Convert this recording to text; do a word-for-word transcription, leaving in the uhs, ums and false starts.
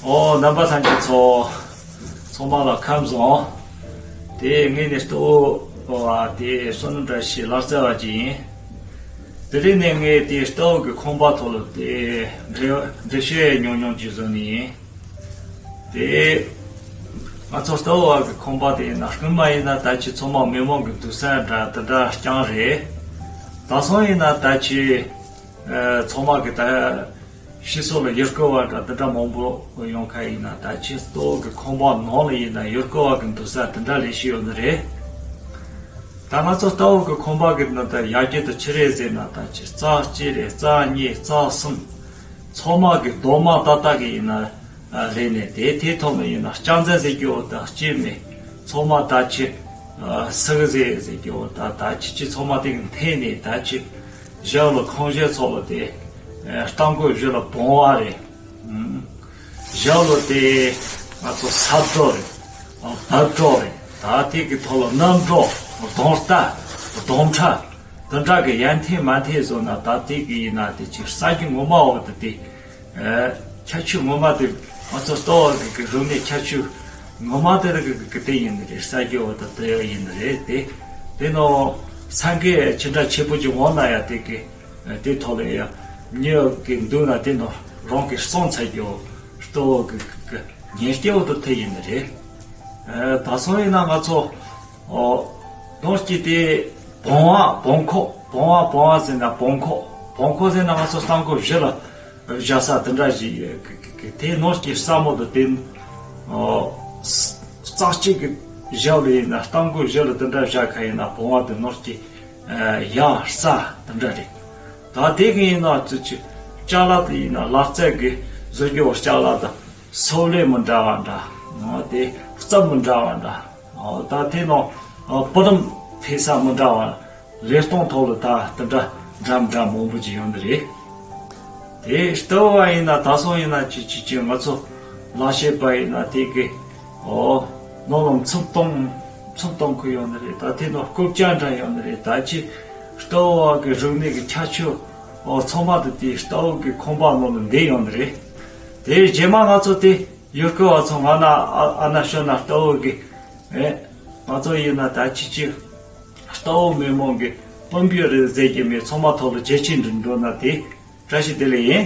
ཨོ། རྣམ་པ་ཐམས་ཅད་ཚོ། ཚང་མ་ལ་ཁམས་བཟང་། དེ་ངས་ནི་ལྟོ་བ་དེ་བསོད་ནམས་བཀྲ་ཤིས་ལག་རྩལ་བ་ཅིག་ཡིན། དེ་རིང་ནས་ངས་དེ་ལྟོ་བ་གི་ཁང་པ་ཐོག་ལ་དེ་འགྲེལ་འགྲེལ་བཤད་ཉུང་ཉུང་ཅིག་བཟོ་ནི་ཡིན། དེ་ང་ཚོ་ལྟོ་བ་གི་ཁང་པ་དེ་ཡིན་ན། སྔོན་མ་ཡིན་ན་ད་ཅི་ཚང་མ་མི་མང་གི་འདུག་ས་འདྲ་དེ་འདྲ་རྐྱང་རེད། ད་སང་ཡིན་ན་ད་ཅི་ཚང་མ་གི་ད་ཕྱི་སོགས་ལ་ཡུལ་སྐོར་བ་འདྲ་དེ་འདྲ་མང་པོ་ཡོང་ཁ་ཡིན་ན། ད་ཅི་ལྟོ་བ་གི་ཁང་པ་ནང་ལ་ཡིན་ན་ཡུལ་སྐོར་བ་གི་འདུག་ས་དེ་འདྲ་ལས་ཤི་ཡོད་ནི་རེད། ད་ང་ཚོ་ལྟོ་བ་གི་ཁང་པ་གི་ནང་ད་ཡར་རྒྱས་དང་ཕྱི་རེད་ཟེར་ན། ད་ཅི་རྩ་གཅིག་རེད། རྩ་གཉིས། རྩ་གསུམ། ཚང་མ་གི་རྡོག་མ་ཏག་ཏག་གི་ཡིན་ན་རེད་ནས། དེ་དེ་ཐོག་ནས་ཡིན་ན་ལྕགས་འཛིན་ཟེར་གྱི་འོ་ད་སྐྱེས་མེད། ཚང་མ་ད་ཅི་སུ་གི་ཟེར་ཟེར་གྱི་འོ་ད་ད་ཅི་ཅི་ཚང་མ་དེ་གི་འཐེན་ནས། ད་ཅི་ཞབས་ལ་ཁང་བཞི་ཚོགས་ལ་དེ་རྟ་མགོ་བཞི་ལ་བུང་བ་རེད། ཞབས་ལ་དེ་ང་ཚོ་ས་སྒྲོ་རེད། བབས་སྒྲོ་རེད། ད་དེ་གི་ཐོག་ལ་གནམ་སྒྲོ། གདོང་རྟ། གདོང་ཁྲ། དེ་འདྲ་གི་ཡར་འཐེན་མར་འཐེན་བཟོ་ན། ད་དེ་གི་ཡིན་ན་དེ་ཅི་ས་རྒྱུ་ངོ་མ་འོ་ད་དེ། ཨེ། ཁྱད་ཆོས་ངོ་མ་དེ་ང་ཚོ་ལྟོ་བ་གི་གི་རིག་གནས་ཁྱད་ཆོས་ངོ་མ་དེ་རིག་གི་གི་དེ་ཡིན་ནི་རེད། ས་རྒྱུ་འོ་ད་དེ་ཡིན་ནི་རེད་དེ། དེ་ནོ་སེང་གེ་ཅི་འདྲ་ཆེ་པོ་ཅིག་འོང་ན་ཡང་དེ་གི་དེ་ཐོག་ལ་ཡང་མྱི་གི་འདུག་ན་དེ་ནོ་རང་གི་སོང་ཚ་རྒྱུ་ལྟོ་བ་གི་གི་གི་ཉེར་སྐྱེ་འོ་ད་དེ་ཡིན་ནི་རེད། ཨེ། ད་སོང་ཡིན་ན་ང་ཚོ། ཨོ། ནོར་གྱི་དེ་བོང་བ་བོང་ཁོག་བོང་བ་བོང་བ་ཟེར་ན་བོང་ཁོག་བོང་ཁོག་ཟེར་ན་ང་ཚོ་རྟ་མགོ་བཞི་ལ་བཞག་ས་དེ་འདྲ་ཞིག་གི་གི་གི་དེ་ནོར་གྱི་ས་མོ་དུ་དེ། ཨོ། རྩ་གཅིག་གི་ཞབས་ལ་ཡིན་ན་རྟ་མགོ་བཞི་ལ་དེ་འདྲ་བཞག་ཁ་ཡིན་ན་བོང་བ་དེ་ནོར་གྱི་ཡང་ས་དེ་འདྲ་རེད། ད་དེ་གི་ཡིན་ན་ཅི་ཅི་ཅ་ལག་དེ་ཡིན་ན་ལག་རྩལ་གི་བཟོ་རྒྱུ་ཅ་ལག་དང་སོ་ལེ་མི་འདྲ་བ་འདྲ། ཨོ། དེ་རྩབ་མི་འདྲ་བ་འདྲ། ཨོ། ད་དེ་ནང་ཨོ་པུ་རམ་ཕེ་ས་མི་འདྲ་བ་ལས་སྟོང་ཐོག་ལ་ད་དེ་འདྲ་འདྲ་འདྲ་མང་པོ་ཅིག་ཡོང་གི་རེད། དེ་ལྟ་བ་ཡིན་ན་ད་སོང་ཡིན་ན་ཅི་ཅི་ཅི་ང་ཚོ་ལག་ཤེས་པ་ཡིན་ན་དེ་གི་ཨོ་ནོར་ལམ་ཚུམ་སྟོང་ཚུམ་སྟོང་ཁུ་ཡོང་གི་རེད། ད་དེ་ནང་རྐུབ་ཀྱང་འདྲ་ཡོང་གི་རེད། ད་ཅི་ལྟ་བ་གི་རིག་གནས་ཀྱི་ཁྱད་ཆོས་ཨོ་ཚང་མ་དེ་དེ་ལྟ་བ་གི་ཁང་པ་ནང་ལ་འདེད་ཡོང་གི་རེད། དེ་རྗེས་མ་ང་ཚོ་དེ་ཡུལ་སྐོར་བ་ཚོ་ང་ན་ཨ་ཨ་ན་ཤོ་ན་ལྟ་བ་གི་ཨེ་ང་ཚོ་ཡིན་ན་ད་ཅི་ཅི་ལྟ་བ་མི་མང་གི་དཔོན་པོ་རེད་ཟེར་གྱི་མེད། ཚང་མ་ཐོག་ལ་རྒྱལ་ཆེན་འགྲིམ་འགྲོ་ན་དེ་བཀྲ་ཤིས་བདེ་ལེགས་ཡིན།